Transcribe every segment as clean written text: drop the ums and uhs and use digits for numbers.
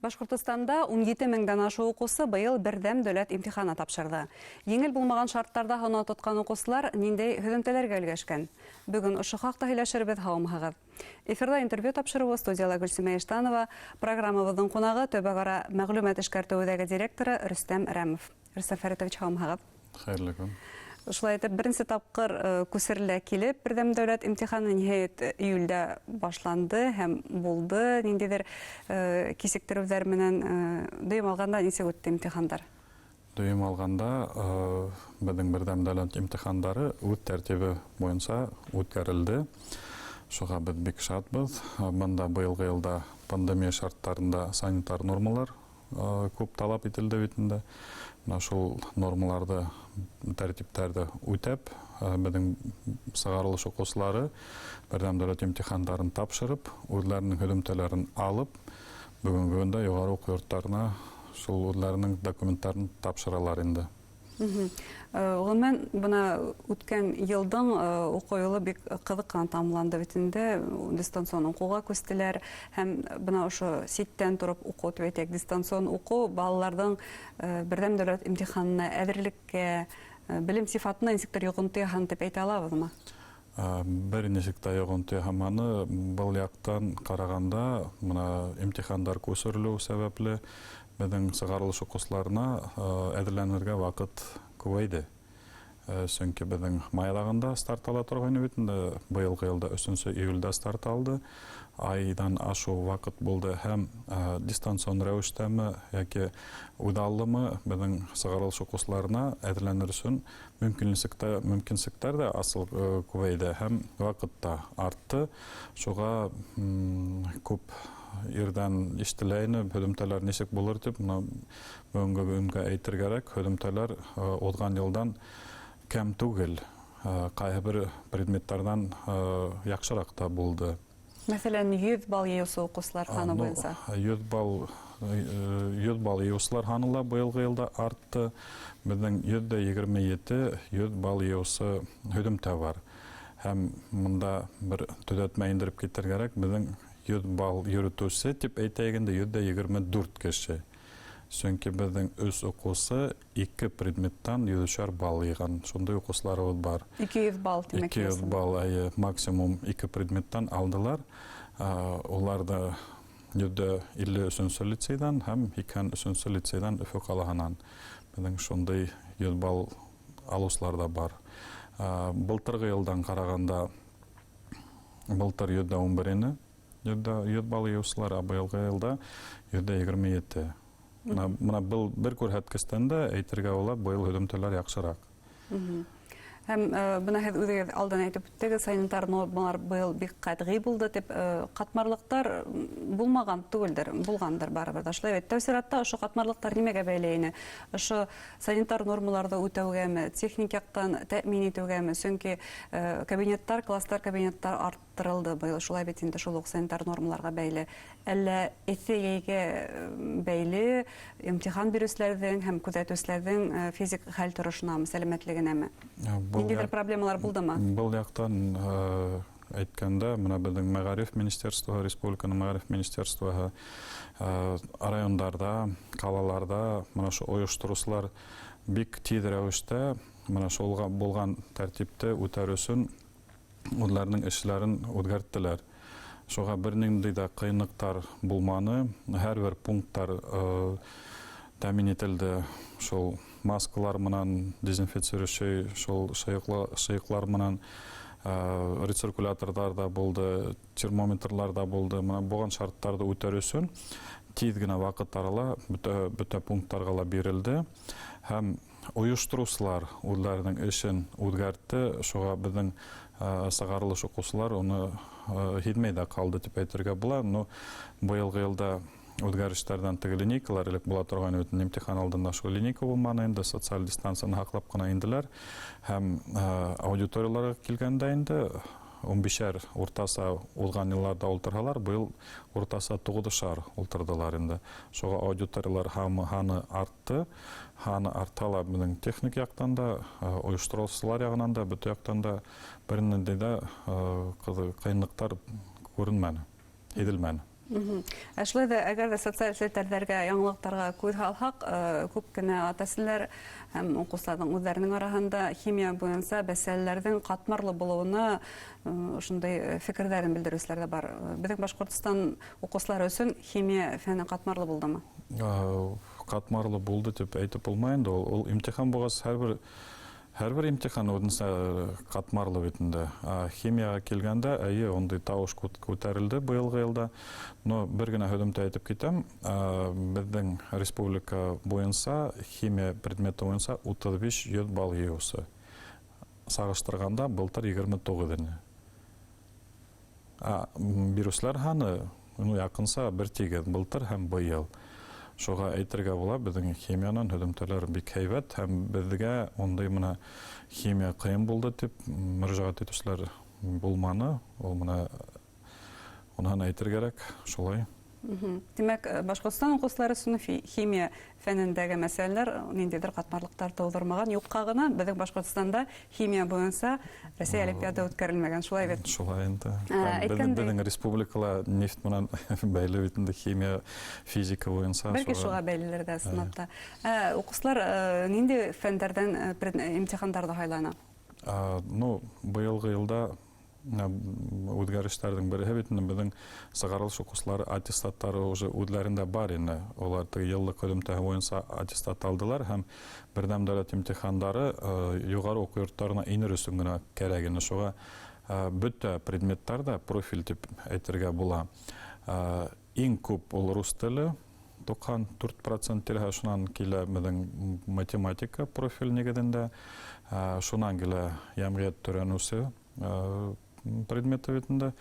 Башҡортостанда 17 меңдән ашыу уҡыусы быйыл берҙәм дәүләт имтиханы тапшырҙы. Еңел булмаған шарттарҙа һынау тотҡан уҡыусылар ниндәй һөҙөмтәләргә өлгәшкән? Бөгөн ошо хаҡта һөйләшербеҙ, һаумыһығыҙ. Эфирҙа интервью тапшырыуы, студияла Гөлсимә Иштанова, программабыҙҙың ҡунағы төбәк-ара мәғлүмәт эшкәртеү үҙәге директоры Рөстәм Рәмов. Рөстәм Фәритович, һаумыһығыҙ. Хәйерле көн. Шулай итеп, беренсе тапҡыр күсерелә килеп, берҙәм дәүләт имтиханы ниһайәт июлдә башланды һәм булды. Ниндәйҙер кисектереүҙәр менән, дөйөм алғанда, нисек үтте имтихандар? Дөйөм алғанда, беҙҙең берҙәм дәүләт имтихандары үҙ тәртибе буйынса үткәрелде. Шуға беҙ бик шатбыҙ. Бында быйылғы йылда пандемия шарттарында санитар нормалар күп талап ителде бит инде. Мына шул нормаларҙы, тәртиптәрҙе үтәп, беҙҙең сығарылыш уҡыусылары берҙәм дәүләт имтихандарын тапшырып, үҙҙәренең һөҙөмтәләрен алып, бөгөнгө көндә юғары уҡыу йорттарына шул үҙҙәренең документтарын тапшыралар инде. Ғөмүмән, бына үткән йылдың уҡыу йылы бик ҡыҙыҡ ҡына тамамланды бит инде. Дистанцион уҡыуға күстеләр һәм бына ошо ситтән тороп уҡыу тип әйтәйек, дистанцион уҡыу балаларҙың берҙәм дәүләт имтиханына әҙерлеккә, белем сифатына нисектер йоғонто яһаны тип әйтә алабыҙмы? Бер нисек тә йоғонто яһаманы. Был яҡтан ҡарағанда, бына имтихандар күсерелеү сәбәпле беҙҙең сығарылыш уҡыусыларына әҙерләнергә ваҡыт күбәйҙе. Сөнки беҙҙең май аҙағында старт ала торғайны бит инде, быйылғы йылда 3 июлдә старт алды. Айҙан ашыу ваҡыт булды һәм дистанцион рәүештәме йәки үҙаллымы беҙҙең сығарылыш уҡыусыларына әҙерләнер өсөн мөмкинлектәр ҙә асыл күбәйҙе һәм ваҡыт та артты. Шуға күп ерҙән ишетелә ине, һөҙөмтәләр нисек булыр тип, бына бөгөнгө көнгә әйтер кәрәк, һөҙөмтәләр уҙған йылдан кәм түгел, ҡайһы бер предметтарҙан яҡшыраҡ та булды. Мәҫәлән, 100 балл йыйыусы уҡыусылар һаны буйынса. 100 балл йыйыусылар һаны ла быйылғы йылда артты. Беҙҙең 127 100 балл йыйыусы һөҙөмтә бар. Һәм бында бер төҙәтмә индереп китер кәрәк, беҙҙең 100 балл йөрөтөүсе тип әйтәйек инде 124 кеше. Сөнки беҙҙең 3 уҡыусы 2 предметтан 103 балл йыйған. Шундай уҡыусыларыбыҙ бар. 200 балл тимәк. 200 балл, әйе, максимум 2 предметтан алдылар. Улар да 153 лицейҙан һәм 83 лицейҙан Өфө ҡалаһынан. Беҙҙең шундай 100 балл алыусылар ҙа бар. Былтырғы йылдан ҡарағанда, былтыр 111 ине, 100 балл йыйыусылар, ә быйылғы йылда 127. Бына был бер күрһәткестән дә әйтергә була, быйыл һөҙөмтәләр яҡшыраҡ. Һәм бына һеҙ үҙегеҙ алдан әйтеп үттегеҙ, санитар нормалар быйыл бик ҡәтғи булды тип, ҡатмарлыҡтар булмаған түгелдер, булғандыр барыбер ҙә. Шулай бит, тәү сиратта ошо ҡатмарлыҡтар нимәгә бәйле ине? Ошо санитар нормаларҙы үтәүгәме, техник яҡтан тәьмин итеүгәме? Сөнки кабинеттар, класстар, кабинеттар арттырылды быйыл, шулай бит инде, шул уҡ санитар нормаларға бәйле. Әллә эҫе йәйгә бәйле имтихан биреүселәрҙең һәм күҙәтеүселәрҙең физик хәл торошонамы, сәләмәтлегенәме? Ниндәйҙер проблемалар булдымы? Был яҡтан әйткәндә, бына беҙҙең мәғариф министерствоһы, республиканың мәғариф министерствоһы, райондарҙа, ҡалаларҙа бына ошо ойоштороусылар бик тиҙ рәүештә бына шулға булған тәртипте үтәр өсөн үҙҙәренең эшләрен үҙгәрттеләр. Шуға бер ниндәй ҙә ҡыйынлыҡтар булманы. Һәр бер пункттар тәьмин ителде шул маскалар менән, дезинфицирующий шул шыйыҡлар менән, рециркуляторҙар ҙа булды, термометрлар ҙа булды. Бына булған шарттарҙы үтәр өсөн тиҙ генә ваҡыт арала бөтә пункттарға ла бирелде. Һәм ойоштороусылар үҙҙәренең эшен үҙгәртте. Шуға беҙҙең сығарылыш уҡыусылар уны һиҙмәй ҙә ҡалды тип әйтергә була. Но быйылғы йылда үҙгәрештәрҙән теге линейкалар элек була торған бит, имтихан алдында шул линейка булманы инде, социаль дистанцияны һаҡлап ҡына инделәр. Һәм аудиторияларға килгәндә инде 15-әр уртаса уҙған йылларҙа ултырһалар, быйыл уртаса 9-шар ултырҙылар инде. Шуға аудиториялар һаны артты. Һаны артһа ла беҙҙең техник яҡтан да, ойоштороусылар яғынан да, бөтә яҡтан да бер ниндәй ҙә ҡыйынлыҡтар күренмәне, һиҙелмәне. Ә шулай ҙа, әгәр ҙә социаль селтәрҙәргә, яңылыҡтарға күҙ һалһаҡ, күп кенә ата-әсәләр һәм уҡыусыларҙың үҙҙәренең араһында химия буйынса мәсьәләләрҙең ҡатмарлы булыуына ошондай фекерҙәрен белдереүселәр ҙә бар. Беҙҙең Башҡортостан уҡыусылары өсөн химия фәне ҡатмарлы булдымы? Ҡатмарлы булды тип әйтеп булмай инде ул. Ул имтихан булғас, һәр бер имтихан үҙенсә ҡатмарлы бит инде. Химияға килгәндә, эйе, ундай тауыш күтәрелде быйылғы йылда. Но бер генә һөҙөмтә әйтеп китәм. Беҙҙең республика буйынса химия предметы буйынса 35 100 балл йыйыусы. Сағыштырғанда, былтыр 29 ине. Биреүселәр һаны, ну, яҡынса бер тигеҙ былтыр һәм быйыл. Шуға әйтергә була, беҙҙең химиянан һөҙөмтәләр бик һәйбәт, һәм беҙгә ундай мына химия ҡыйын булды тип мөрәжәғәт итеүселәр булманы. Ул мына уныһын әйтергә кәрәк, шулай. Тимәк, Башҡортостан уҡыусылары өсөн химия фәнендәге мәсьәләләр ниндәйҙер ҡатмарлыҡтар тыуҙырмаған. Юҡҡа ғына беҙҙең Башҡортостанда химия буйынса Рәсәй олимпиада үткәрелмәгән, шулай бит? Шулай инде. Беҙҙең республикала нефть менән бәйле бит инде химия, физика буйынса. Бәлки шуға бәйлелер ҙә, ысынлап та. Уҡыусылар ниндәй фәндәрҙән имтихандарҙы һайлана? Ну, быйылғы йылда үҙгәрештәрҙең береһе бит инде беҙҙең сығарылыш уҡыусылары аттестаттары уже үҙҙәрендә бар ине. Улар теге йыллыҡ һөҙөмтәһе буйынса аттестат алдылар, һәм берҙәм дәүләт имтихандары юғары уҡыу йорттарына инер өсөн генә кәрәк ине. Шуға бөтә предметтар ҙа профиль тип әйтергә була. Иң күп ул рус теле, 94% тирәһе, шунан килә беҙҙең математика профиль нигеҙендә, шунан килә йәмғиәт өйрәнеүсе предметы бит инде.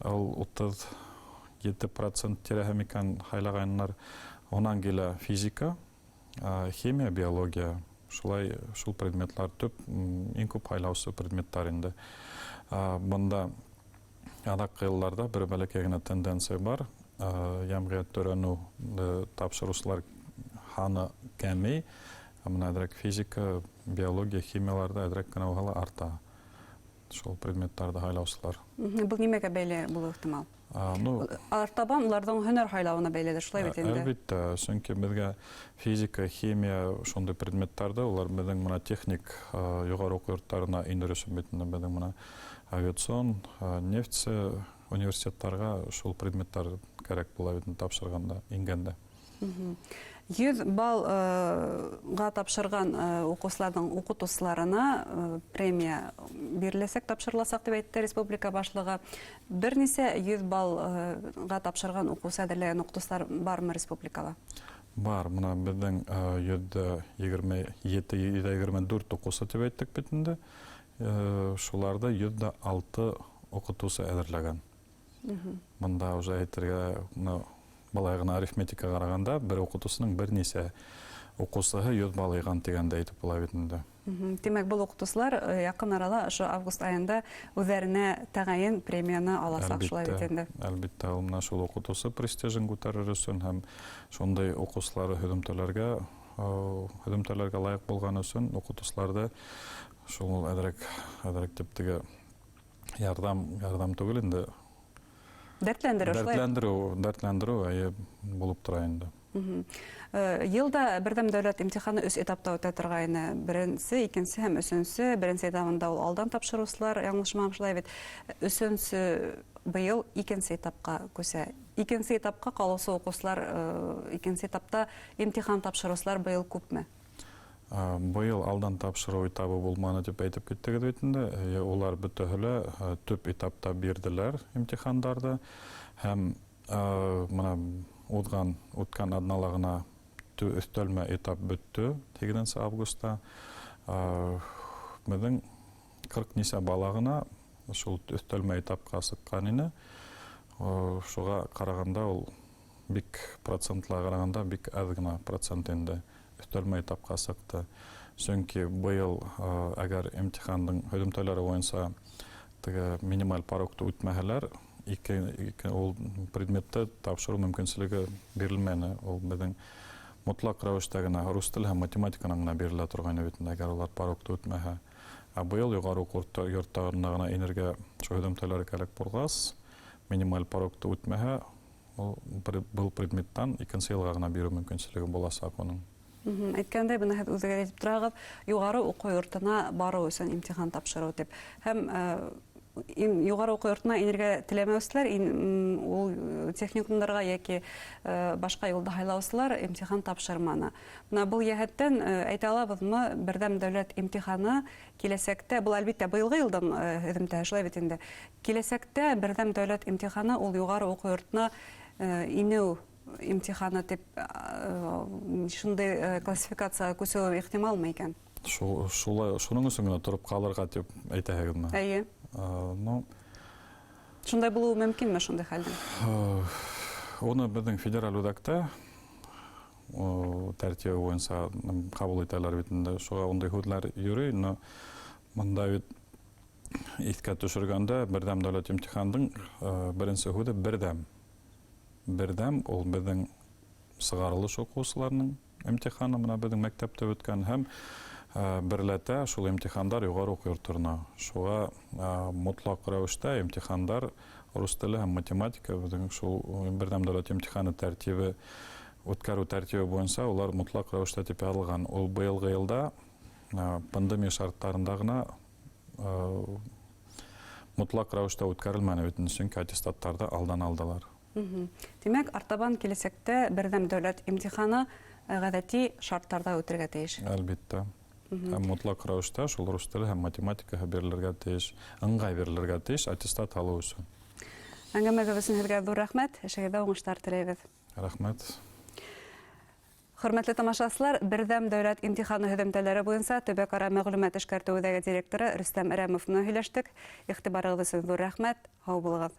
Ул 37% тирәһе микән һайлағайнылар. Унан килә физика, химия, биология. Шулай шул предметлар төп иң күп һайлаусы предметтар инде. Бында аҙаҡҡы йылларҙа бер бәләкәй генә тенденция бар. Йәмғиәт өйрәнеү тапшырыусылар һаны кәмей, ә мына әҙерәк физика, биология, химияларҙа әҙерәк кенә булһа ла арта. Шул предметтарҙы һайлаусылар. Был нимәгә бәйле булыуы ихтимал? Ну, Артабан уларҙың һөнәр һайлауына бәйлелер, шулай бит инде? Әлбиттә, сөнки беҙгә физика, химия шундай предметтарҙы улар беҙҙең мына техник юғары уҡыу йорттарына инер өсөн бит инде, беҙҙең мына авиацион, нефтсе университеттарға шул предметтар кәрәк була бит инде тапшырғанда, ингәндә. 100 баллға тапшырған уҡыусыларҙың уҡытыусыларына премия биреләсәк, тапшырыласаҡ тип әйтте республика башлығы. Бер нисә 100 баллға тапшырған уҡыусы әҙерләгән уҡытыусылар бармы республикала? Бар, мына беҙҙең 127, 124 уҡыусы тип әйттек бит инде. Шуларҙы 106 уҡытыусы әҙерләгән. Бында уже әйтергә, мына былай ғына арифметика ҡарағанда, бер уҡытыусының бер нисә уҡыусыһы 100 балл йыйған тигәнде әйтеп була бит инде. Тимәк, был уҡытыусылар яҡын арала, ошо август айында үҙҙәренә тәғәйен премияны аласаҡ, шулай бит инде? Әлбиттә, ул мына шул уҡытыусы престижын күтәрер өсөн һәм шундай уҡыусылары һөҙөмтәләргә лайыҡ булған өсөн уҡытыусыларҙы шул әҙерәк тип теге ярҙам түгел инде. Дәртләндереү, шулай? Дәртләндереү, эйе, булып тора инде. Йылда берҙәм дәүләт имтиханы өс этапта үтә торғайны. Беренсе, икенсе һәм өсөнсө. Беренсе этабында ул алдан тапшырыусылар, яңылышмаһам, шулай бит. Өсөнсө быйыл икенсе этапҡа күсә. Икенсе этапҡа ҡалыусы уҡыусылар, икенсе этапта имтихан тапшырыусылар быйыл күпме? Быйыл алдан тапшырыу этабы булманы тип әйтеп киттегеҙ бит инде. Улар бөтәһе лә төп этапта бирҙеләр имтихандарҙы. Һәм мына үткән аҙнала ғына өҫтәлмә этап бөттө, 8 августа. Беҙҙең 40 нисә бала ғына шул өҫтәлмә этапҡа сыҡҡан ине. Шуға ҡарағанда ул бик процентларға ҡарағанда бик әҙ генә процент инде өҫтәлмә этапҡа сыҡты. Сөнки быйыл, әгәр имтихандың һөҙөмтәләре буйынса теге минималь порогты үтмәһәләр, ике ул предметты тапшырыу мөмкинселеге бирелмәне. Ул беҙҙең мотлаҡ рәүештә генә рус теле һәм математиканан ғына бирелә торғайны бит инде, әгәр улар порогты үтмәһә. Ә быйыл юғары уҡыу йорттарына ғына инергә шул һөҙөмтәләре кәрәк булғас, минималь порогты үтмәһә, Ул был предметтан икенсе йылға ғына биреү мөмкинселеге буласаҡ уның. Әйткәндәй, бына һеҙ үҙегеҙ әйтеп тораһығыҙ, юғары уҡыу йортона барыу өсөн имтихан тапшырыу тип. Һәм юғары уҡыу йортона инергә теләмәүселәр, ул техникумдарға йәки башҡа юлды һайлаусылар имтихан тапшырманы. Бына был йәһәттән әйтә алабыҙмы, берҙәм дәүләт имтиханы киләсәктә, был әлбиттә быйылғы йылдың һөҙөмтәһе шулай бит инде. Киләсәктә берҙәм дәүләт имтиханы ул юғары уҡыу йортона инеү имтиханы тип шундай классификацияға күсеүе ихтималмы икән? Шулай, шуның өсөн генә тороп ҡалырға тип әйтәһегеҙме? Эйе. Ну, шундай булыуы мөмкинме шундай хәлдең? Уны беҙҙең федераль үҙәктә тәртибе буйынса ҡабул итәләр бит инде. Шуға ундай һүҙҙәр йөрөй, но бында бит иҫкә төшөргәндә берҙәм дәүләт имтихандың беренсе һүҙе берҙәм. Берҙәм ул беҙҙең сығарылыш уҡыусыларының имтиханы, бына беҙҙең мәктәптә үткән, һәм берләтә шул имтихандар юғары уҡыу йорттарына. Шуға мотлаҡ рәүештә имтихандар рус теле һәм математика беҙҙең шул берҙәм дәүләт имтиханы тәртибе, үткәреү тәртибе буйынса улар мотлаҡ рәүештә тип яҙылған. Ул быйылғы йылда пандемия шарттарында ғына мотлаҡ рәүештә үткәрелмәне бит, сөнки аттестаттарҙы алдан алдылар. Тимәк, артабан киләсәктә берҙәм дәүләт имтиханы ғәҙәти шарттарҙа үтергә тейеш. Әлбиттә. Һәм мотлаҡ рәүештә шул рус теле һәм математикаһы бирелергә тейеш, ыңғай бирелергә тейеш аттестат алыу өсөн. Әңгәмәгеҙ өсөн һеҙгә ҙур рәхмәт, эшегеҙҙә уңыштар теләйбеҙ. Рәхмәт. Хөрмәтле тамашасылар, берҙәм дәүләт имтиханы һөҙөмтәләре буйынса төбәк-ара мәғлүмәт эшкәртеү үҙәге директоры Рөстәм Рәмов менән һөйләштек. Иғтибарығыҙ өсөн ҙур рәхмәт. Һау булығыҙ.